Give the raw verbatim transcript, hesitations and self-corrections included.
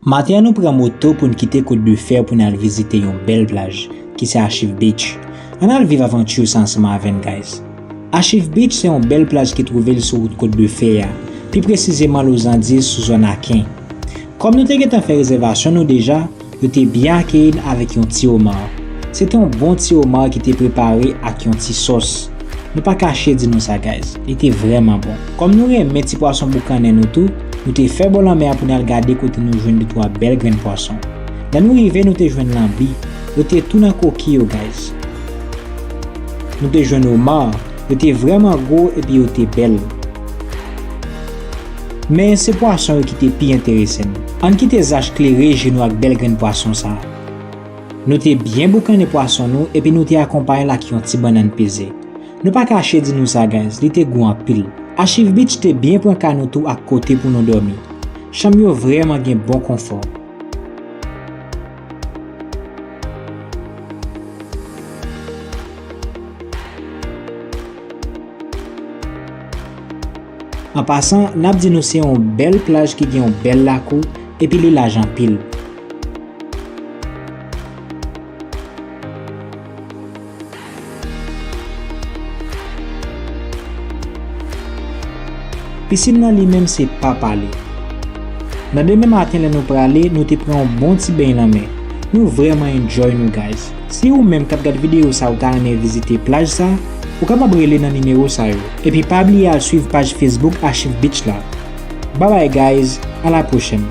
Maten an nou pran moto pou n kite Côte de Fer pou n al vizite yon bèl plaj, ki se Achieve Beach. Ann al viv avanti sa ansanm avè n, guys. Achieve Beach se yon bèl plaj ki twouve l sou wout Côte de Fer a, pi presizeman Los Angeles sou zòn Aken. Kòm nou te gentan fè rezèvasyon nou deja, yo te byen akeyi n avèk yon ti omar. Se te yon bon ti omar ki te prepare ak yon ti sòs. Nou pa kache di nou sa, guys. Li te vrèman bon. Kòm nou renmen ti pwason boukannen nou tou, nou te fè bò lanmè a pou n al gade kote nou jwenn de twa bèl grenn pwason. Lè nou rive, nou te jwenn lanbi. Yo te tou nan koki yo, guys. Nou te jwenn omar. Yo te vrèman gwo epi yo te bèl. Men se pwason yo ki te pi enterese n. Ann kite Zach klere je nou ak bèl grenn pwason sa a. Nou te byen boukannen pwason nou epi nou te akonpaye l ak yon ti bannann peze. Nou pa kache di nou sa, guys, li te gou anpil. Achieve Beach te byen pran ka nou tou ak kote pou nou dòmi. Chanm yo vrèman gen bon konfò. An pasan, n ap di nou se yon bèl plaj ki gen yon bèl lakou epi li laj anpil. Pisin nan li menm se pa pale. Nan demen maten lè nou prale, nou te pran yon bon ti beny lanmè. Nou vrèman enjoy nou, guys. Si ou menm k ap gad videyo sa ou ta renmen vizite plaj sa, ou kapab rele nan nimewo sa yo. Epi pa bliye al swiv paj Facebook Achieve Beach la. Babay, guys, a la pwochèn.